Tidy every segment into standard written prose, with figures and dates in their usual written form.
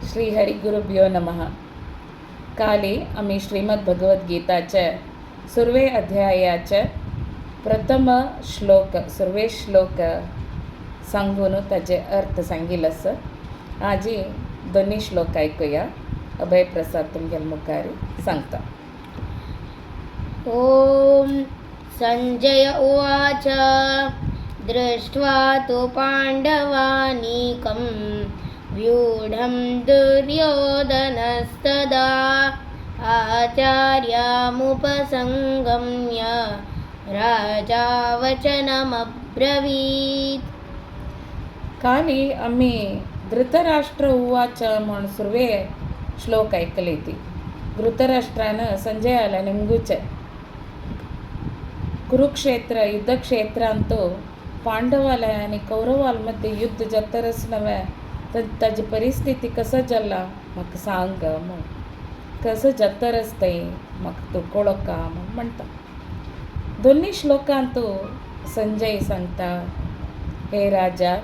श्री हरी गुरुभ्यो नमः. काली आमी श्रीमद भगवद्गीताचे सुरवे अध्यायाचे प्रथम श्लोक, सुरवे श्लोक सांगून ताजे अर्थ सांगिल्लो आसा. आजी दोनी श्लोक आयकुया. अभय प्रसाद तुमगेले मुखार सांगता. ॐ सञ्जय उवाच, दृष्ट्वा तु पाण्डवानीकं व्यूढं दुर्योधनस्तदा आचार्यामुपसङ्गम्य राजा वचनमब्रवीत्. काली आमी धृतराष्ट्र उवाच म्हूण सुरवे श्लोक आयकली ती. धृतराष्ट्रान संजयाला निमगुचे, कुरुक्षेत्र युद्धक्षेत्रांत पांडवाले आनी कौरवाल मध्ये युद्ध जातरच नव्हे तर ताजी परिस्थिती कसं जाला म्हाका सांग म्हूण, कसं जातरच तें म्हाका तूं कळोका म्हूण म्हणटा. दोन्ही श्लोकांत संजय सांगता, हे राजा,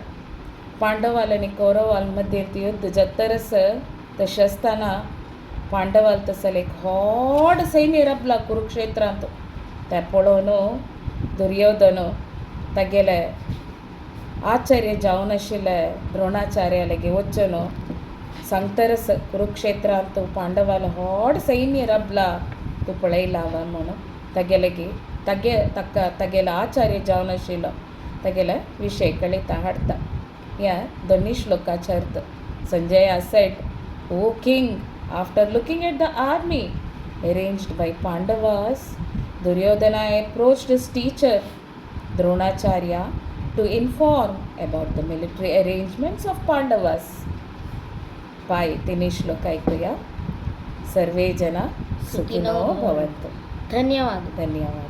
पांडवाल आनी कौरवाल मध्ये युद्ध जातरच तशें आसतना पांडवाल तसले एक व्हड सैन्य रबला कुरुक्षेत्रांत. तें पळोवन दुर्योधन तागेले आचार्य जावन आशिल्ले द्रोणाचार्य लागीं वचून सांगतरच, कुरुक्षेत्रांत पांडवाल व्हड सैन्य रबला, तूं पळयला वा म्हूण तागे लागीं तागे ताका तागेलो आचार्य जावन आशिल्लो तागेले विशय कळयता हाडटा. ह्या दोनी श्लोकाचे अर्थ, Sanjaya said, O king, after looking at the army arranged by Pandavas, Duryodhana approached his teacher Dronacharya to inform about the military arrangements of Pandavas. पाय तिन्ही श्लोक ऐकूया. सर्वे जना सुखिनो भवन्तु. धन्यवाद. धन्यवाद.